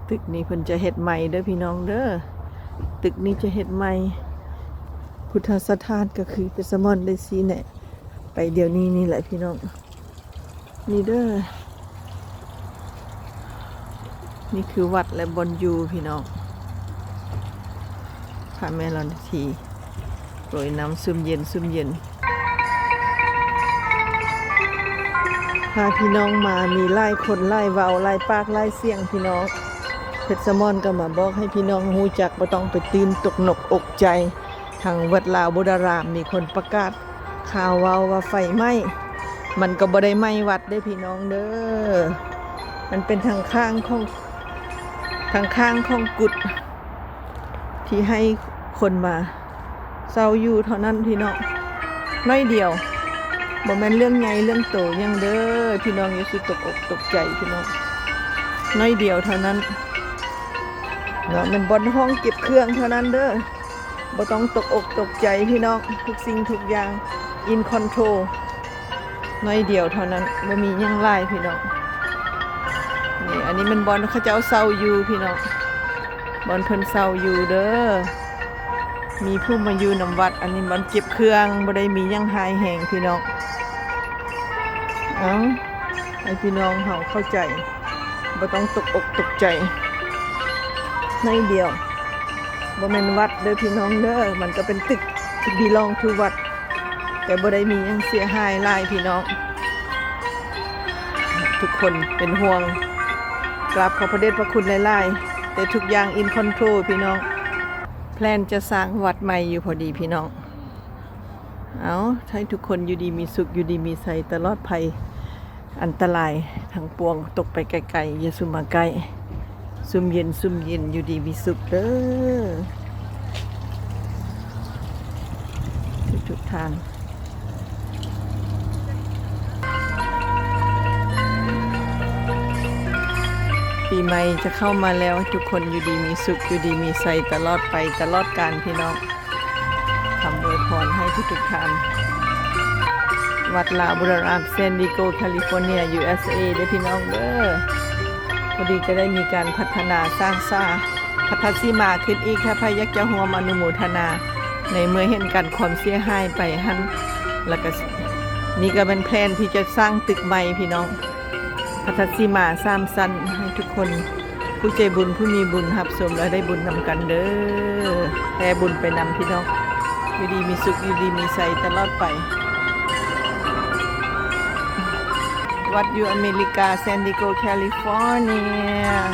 ຕຶກນີ້ເພິ່ນຈະເຮັດໃໝ່ເດີພີ່ນ້ອງເດີ ຕຶກນີ້ຈະເຮັດໃໝ່. ພຸດທະສະຖານກໍຄືເປຊະມອນໄດ້ຊີ້ແນະໄປດຽວນີ້ນີ້ແຫຼະພີ່ນ້ອງ. ນີ້ເດີ ນີ້ຄືວັດ ແລະ ບ່ອນຢູ່ພີ່ນ້ອງ. ພະແມ່ລານທີໂດຍນຳຊຸ່ມເຢັນຊຸ່ມເຢັນ ພາພີ່ນ້ອງມາ ມີຫຼາຍຄົນຫຼາຍເວົ້າ ຫຼາຍປາກຫຼາຍສຽງພີ່ນ້ອງ. ເພັດສະໝອນກໍມາບອກໃຫ້ພີ່ນ້ອງຮູ້ຈັກ ບໍ່ຕ້ອງໄປຕື່ນຕົກໜົກອົກໃຈ. ທາງວັດລາວບຸດາລາມມີຄົນປະກາດຂ່າວເວົ້າວ່າໄຟໄໝ້ ມັນກໍບໍ່ໄດ້ໄໝ້ວັດເດ້ພີ່ນ້ອງເດີ ມັນເປັນທາງຂ້າງຂອງ ທາງຂ້າງຂອງກຸດ ທີ່ໃຫ້ຄົນມາເຊົ່າຢູ່ເທົ່ານັ້ນພີ່ນ້ອງ ໜ້ອຍດຽວ ບໍ່ແມ່ນເລື່ອງໃຫຍ່ເລື່ອງໂຕຫຍັງເດີພີ່ນ້ອງ ຢ່າສູ່ຕົກອົກຕົກໃຈພີ່ນ້ອງ ໜ້ອຍດຽວເທົ່ານັ້ນເນາະ ແມ່ນບ່ອນຫ້ອງເກັບເຄື່ອງເທົ່ານັ້ນເດີ. ບໍ່ຕ້ອງຕົກອົກຕົກໃຈພີ່ນ້ອງ ທຸກສິ່ງທຸກຢ່າງ in control ໜ້ອຍດຽວເທົ່ານັ້ນ ບໍ່ມີຫຍັງຫຼາຍພີ່ນ້ອງ. ນີ້ ອັນນີ້ແມ່ນບ່ອນເຂົາເຈົ້າເຊົ່າຢູ່ພີ່ນ້ອງ ບ່ອນເພິ່ນເຊົ່າຢູ່ເດີ ມີຜູ້ມາຢູ່ນຳວັດ. ອັນນີ້ບ່ອນເກັບເຄື່ອງ ບໍ່ໄດ້ມີຫຍັງຮ້າຍແຮງພີ່ນ້ອງ. ເອົາ ໃຫ້ພີ່ນ້ອງເຮົາເຂົ້າໃຈ ບໍ່ຕ້ອງຕົກອົກຕົກໃຈ ໜ້ອຍດຽວ ບໍ່ແມ່ນວັດເດີພີ່ນ້ອງເດີ ມັນກໍເປັນຕຶກທີ່ belong to ວັດ ແຕ່ບໍ່ໄດ້ມີຫຍັງເສຍຫາຍຫຼາຍພີ່ນ້ອງ. ທຸກຄົນເປັນຫ່ວງ ກາບຂອບພະເດດພະຄຸນຫຼາຍໆ ແຕ່ທຸກຢ່າງ in control ພີ່ນ້ອງ. ແພລນຈະສ້າງວັດໃໝ່ຢູ່ພໍດີພີ່ນ້ອງ. ເອົາ ໃຫ້ທຸກຄົນຢູ່ດີມີສຸກ ຢູ່ດີມີໄຊຕະຫຼອດໄພ ອັນຕະລາຍທັງປວງຕົກໄປໄກໆ ຢ່າສູ່ມາໃກ້ ຊຸ່ມເຢັນຊຸ່ມເຢັນ ຢູ່ດີມີສຸກເດີ ທຸກໆທ່ານ. ປີໃໝ່ຈະເຂົ້າມາແລ້ວ ໃຫ້ທຸກຄົນຢູ່ດີມີສຸກ ຢູ່ດີມີໄຊຕະຫຼອດໄປຕະຫຼອດການພີ່ນ້ອງ. ຄຳອວຍພອນໃຫ້ທຸກໆທ່ານ ວັດລາວບຸດາລາມ San Diego California USA ເດີພີ່ນ້ອງເດີ. ພໍດີຈະໄດ້ມີການພັດທະນາສ້າງສາ ພັດທະສີມາຂຶ້ນອີກ ຖ້າໃຜຢາກຈະຮ່ວມອະນຸໂມທະນາ ໃນເມື່ອເຫັນການຄວາມເສຍຫາຍໄປຫັ້ນ ແລ້ວກໍ ນີ້ກໍແມ່ນແພລນທີ່ຈະສ້າງຕຶກໃໝ່ພີ່ນ້ອງ. ພັດທະສີມາສາມຊັ້ນ ໃຫ້ທຸກຄົນ ຜູ້ໃຈບຸນ ຜູ້ມີບຸນ ຮັບຊົມ ແລະ ໄດ້ບຸນນຳກັນເດີ ແຜ່ບຸນໄປນຳພີ່ນ້ອງ. ຢູ່ດີມີສຸກ ຢູ່ດີມີໄຊຕະຫຼອດໄປ. ວັດຢູ່ອາເມລິກາ San Diego California.